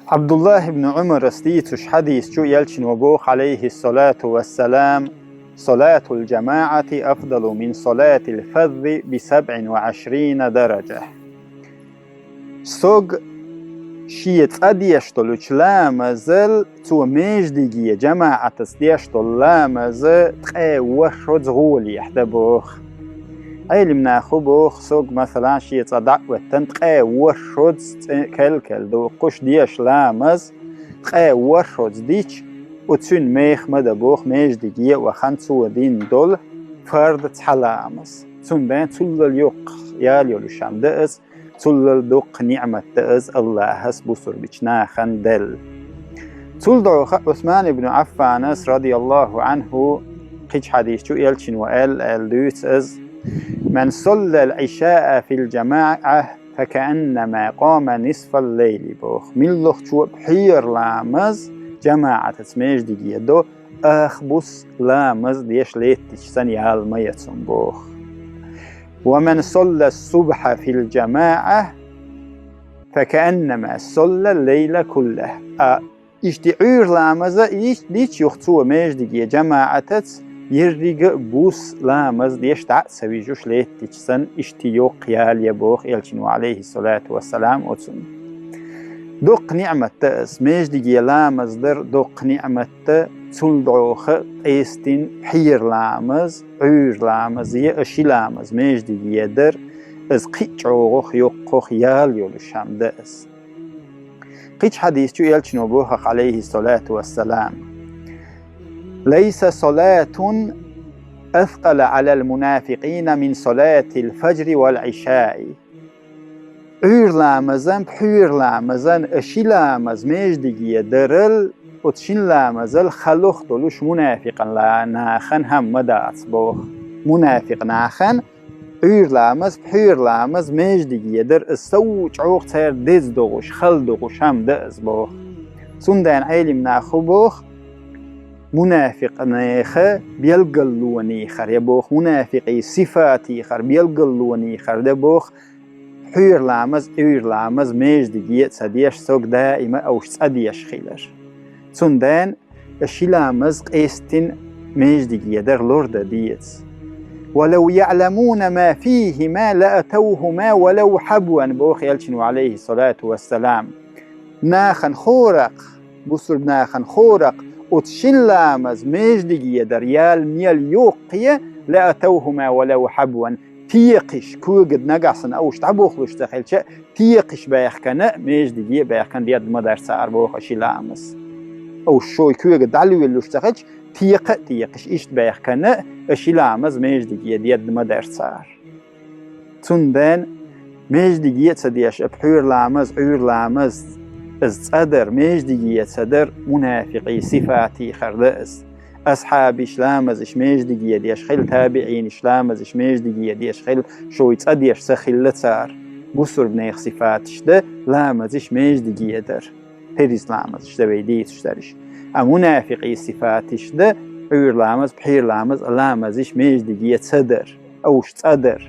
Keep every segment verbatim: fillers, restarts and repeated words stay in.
Абдуллах ибн Умарас дийцуш хьадис чу элчано боху, алейхиссалату вассалам: «Салатул джамаати афдалу мин салатил фаззи би сабъин ва ашрина дараджа». Сог шен цӀа деш долчу ламазал цо междиге жамаӀатаца деш долу ламаз ткъе ворхӀозза гӀолехь дан боху. Ӏелим наха боху, сог, масала, шен цӀа дӀа а хӀоьттина, ткъе ворхӀозза цӀе-, кел-кел доккхуш деш ламаз, ткъе ворхӀозза дича, оцуьнан меха ма дан боху междиге а вахана цо дина долу фард цхьа ламаз. Цундела цуллал йоккха ял йолуш хӀума дан иза, цуллал доккха ниӀмат дан иза Аллахьас бусурбичу нахана делла. Цул дӀоху Ӏусман ибн Ӏаффанас, радияллаху Ӏанху, кхечу хьадис чу элчано аьлла аьлла дуьйцу иза: «Ман саллал Ӏишаа фил джамаӀа, факааннама къама нисфал лайли», боху. Муьлххачо а пхьера ламаз жамаӀатаца междиге до, ах буса ламаз деш леттича санна ял ма яц цуьнан боху. «Ва ман салла субхьа фил джамаӀа, факааннама салла лайла куллаху». А иштта Ӏуьйра ламаз а иш-, дича юха цо междиге жамаӀатаца, еррига а буса ламаз деш дӀа а ца вижуш леттича санна, иштта йоккха ял я боху элчано, алейхиссалату вассалам, оцунна. Доккха ниӀмат дан иза, междиге ламаз дар доккха ниӀмат дан, цул дӀоху а къестина пхьера ламаз, Ӏуьйра ламаз я а ши ламаз междиге дар, иза кхин а чӀогӀах, йоккхах ял йолуш хӀума дан иза. Кхечу хьадис чу элчано боху, алейхиссалату вассалам: «Лайса салатун аскъала Ӏалал мунафикъина мин салатил фаджри вал Ӏишаи». Ӏуьйра ламазан, пхьера ламазан а ши ламаз междиге дарал, оцу шина ламазал халох долуш мунафикъан ла-, нахана хӀума ма дац боху. Мунафикъ нахана Ӏуьйра ламаз, пхьера ламаз междиге дар, иза сов чӀогӀа цара деза догӀуш, хала догӀуш хӀума дан иза боху. Цундела Ӏелим наха боху, мунафикънеха белгаллонехара я боху, мунафикъий сифатехара белгаллонехара да боху, пхьера ламаз, Ӏуьйра ламаз междиге а ца деш, сог даима а уьш цӀа деш хилар. Цундела ши ламаз къестина междиге дар лор дан деза. «Ва лав яъламуна ма фихима ла атавхума ва лав хьабван», боху элчано, алейхиссалату вассалам. Нахана хӀорах, бусурба нахана хӀорах, оцу шина ламаз междиге дар ял мел йоккха я, ла атавхума ва лав хьабван, текхиш, коган нагахь санна уьш дӀабохлуш ца хилча, текхиш баьхкина, междиге а баьхкина дедда ма дара цара боху ши ламаз. Уьш шой коган дӀалоьллуш ца хилча, текха а текхиш, иштта баьхкина, ши ламаз междиге дедда ма дара цара. Цундела междиге а ца деш, а пхьера ламаз, Ӏуьйра ламаз, иза цӀа дар, междиге а ца дар, мунафикъий сифатехара да иза. Асхьабаш ламазаш междиге деш хилла, табиӀинаш ламазаш междиге деш хилла, шой цӀа деш ца хилла цара. Бусурбанех сифаташ да ламазаш междиге дар. Пхьерис ламазаш да вай дийцуш дараш. А мунафикъий сифаташ да Ӏуьйра ламаз, пхьера ламаз, ламазаш междиге ца дар, уьш цӀа дар.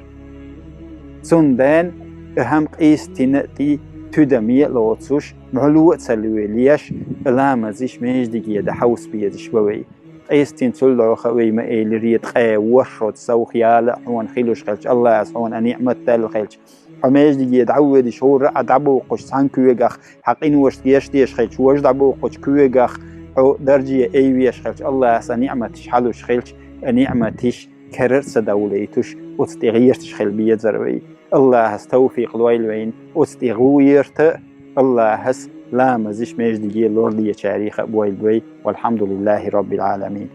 Цундела а хӀума къийстина а тӀе туьдаме а лоцуш, муьлхха а ца лоьлеш, ламазаш междиге дан хьовса безаш ба вай. Къийстина цул доху а вай ма элира, ткъе ворхӀозза совгӀат яла а хьуна хилуш хилча, Аллахьас хьуна а ниӀмат делла хилча, хьо междиге дӀавоьдуш, хӀора а дӀабоккхуш цхьана когах, хьан къиношна гечдеш хилча, важа дӀабоккхучу когах хьо дарже айвеш хилча, Аллахьас а ниӀматаш хьалуш хилча, а ниӀматаш кара а ца довлийтуш, оцу тӀе гӀерташ хила безара вай. Аллахьас тавфикъ лойла вайна оцу тӀе гӀо гӀерта, Аллахьас ламазаш междиге лор дечарех а бойла вай. Валхьамдулиллахи Роббил Ӏаламин.